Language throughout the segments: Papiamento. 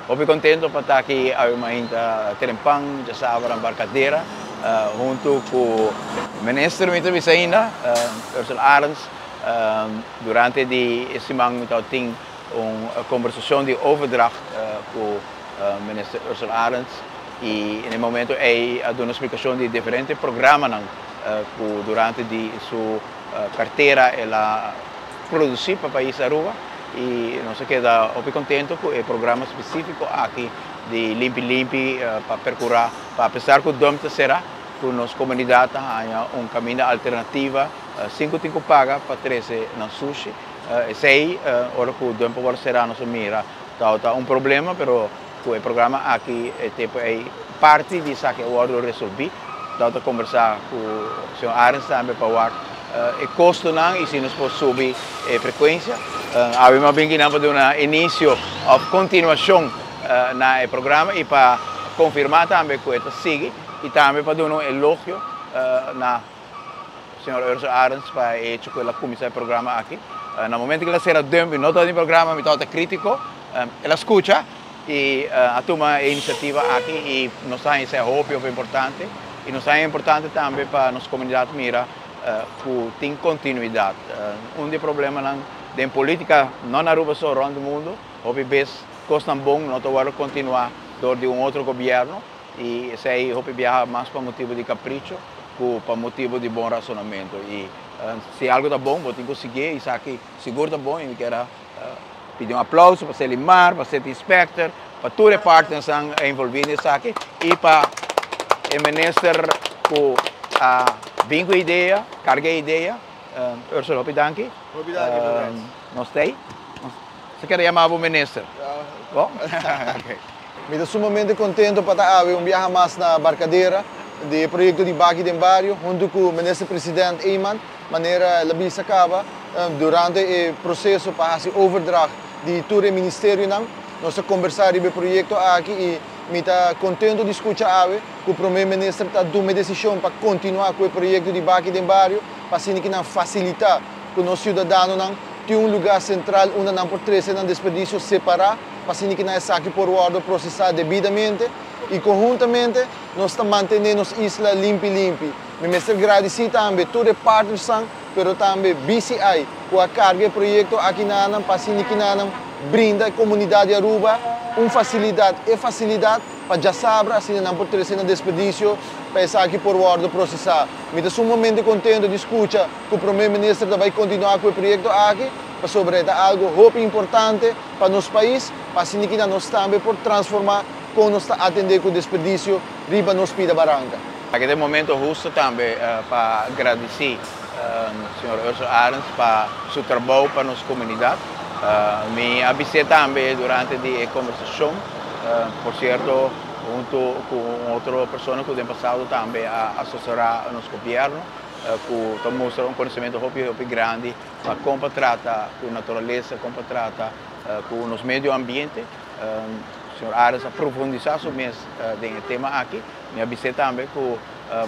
Hopi contento pa ta aki awe mainta trempan djasabra na Barcadera hunto cu Minister mi ta bisa ainda, Ursula Arends. Durante di e siman mi tabatin un conversacion di overdracht cu Minister Ursula Arends y na e momento ey a duna splicacion di diferente programanan cu durante di su cartera el a produci pa pais Aruba y nos a keda hopi contento cu e programa specifico aki di Limpi Limpi pa percura pa apesar cu dump ta cera cu nos comunidad ta haya un caminda alternativa sin cu tin cu paga pa trece nan sushi. Esey ora cu dump a worde cera nos a mira tawata un problema pero cu e programa aki e tempo ey parti di esaki a worde resolvi. Tawata combersa cu señor Arends tambe pa wak e costonan y si nos por subi e frecuencia. Awe mi a bin kinan pa duna inicio of continuacion na e programa y pa confirma tambe cu e ta sigui y tambe pa duna un elogio na señor Ursula Arends pa e hecho cu el a cuminsa e programa aki. Na momento cu el a cera dump y no tabatin programa mi tabata critico. El a scucha y a tuma e iniciativa aki y nos ta haña esei hopi hopi importante y nos ta haña importante tambe pa nos comunidad mira cu tin continuidad. Un di e problemanan den politica, no na Aruba so, rond mundo, hopi bes cosnan bon no ta wordo continua door di un otro gobierno y esei hopi biaha mas pa motibo di capricho cu pa motibo di bon razonamento y si algo ta bon bo tin cu sigui'e y esaki sigur ta bon y mi kier a Pidi un aplauso pa Selimar, pa City Inspector, pa tur e partnersnan envolvi den esaki y pa e minister cu a bin cu e idea, carga e idea. Ursula, hopi danki. Hopi danki, Lorenz. Nos ta ey. Nos kere yama bo minister. Bo? Okay. Mi ta sumamente contento pa ta awe un biaha mas na Barcadera di e proyecto di Baki den Bario hunto cu Minister President Eman. Manera el a bisa caba, durante e proceso pa haci overdracht di tur e ministerionan, nos a combersa riba e proyecto aki y mi ta contento di scucha awe cu Prome Minister ta duma e decision pa continua cu e proyecto di Baki den Bario pa asina ki nan facilita cu nos ciudadanonan tin un lugar central unda nan por trece nan desperdicio separa pa asina ki nan esaki por wordo procesa debidamente y conhuntamente nos ta mantene nos isla limpi limpi. Mi mester gradisí tambe tur e partnersnan, pero tambe BCI ku a karga e proyekto aki na nan pa asina ki nan brinda e komunidat di Aruba un fasilidat, e fasilidat pa djasabra asina nan por trese nan desperdisio pa esaki por wòrdu prosesá. Mi ta sumamente kontento di skucha ku Prome Minister ta bai kontinuá ku e proyekto aki pasobra e ta algu hopi importante pa nos pais pa asina ki nan nos tambe por transformá kon nos ta atendé ku desperdisio riba nos pida baranka. Aki ta e momento husto tambe pa gradisí señor Ursula Arends pa su trabou pa nos komunidat. Mi a bis'é tambe durante di e kombersashon, por sierto hunto ku un otro persona ku den pasado tambe a asesorá nos gobièrnu, ku ta mustra un konosementu hopi hopi grandi pa kon pa trata ku naturalesa, kon pa trata ku nos medio ambiente. Señor Arends a profundisá su mes den e tema aki. Mi a bis'é tambe ku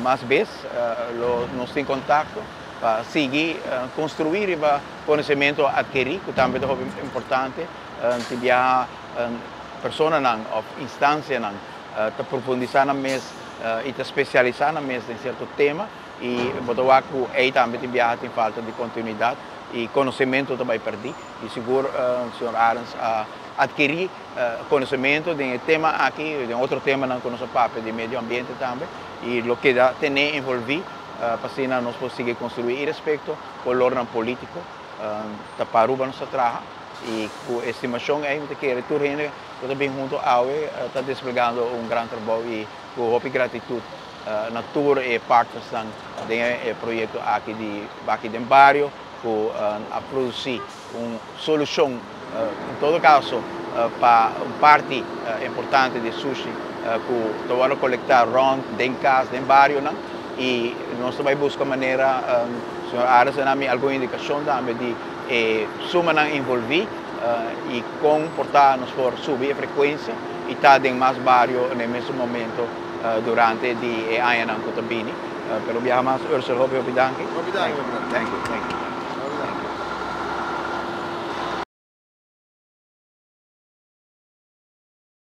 mas bes lo nos tin kontakto pa sigui konstruí riba konosementu atkerí ku tambe ta hopi importante. Tin biaha personanan òf instansianan ta profundisá nan mes i ta spesialisá nan mes den sierto tema i bo ta wak ku ei tambe tin biaha tin falta di kontinuidat i konosementu ta bai pèrdí. I sigur señor Arends a atkerí Konosementu den e tema aki i den otro temanan ku nos a papia di medio ambiente tambe i lo keda tene envolví pa asina nos por sigui konstruí irespekto kolornan polítiko ta pa Aruba nos ta traha i ku e estimashon ei mi ta kere tur hende ku ta bin huntu awe ta desplegando un gran trabou i ku hopi gratitut na tur e partnersnan den e proyekto aki di Baki den Bario ku a produsí un solushon en todo kaso pa un parti importante di sushi ku ta wòrdu kolektá rònt den kas, den barionan i nos ta bai buska manera, señor Ares a duna mi algun indikashon tambe di e sumanan envolví i kon por ta nos por subi e frekuensia i ta den mas bario na e mesun momento durante di e añanan ku ta bini. Pero biaha mas Ursel hopi hopi danki. Hopi danki. Thank you, thank you.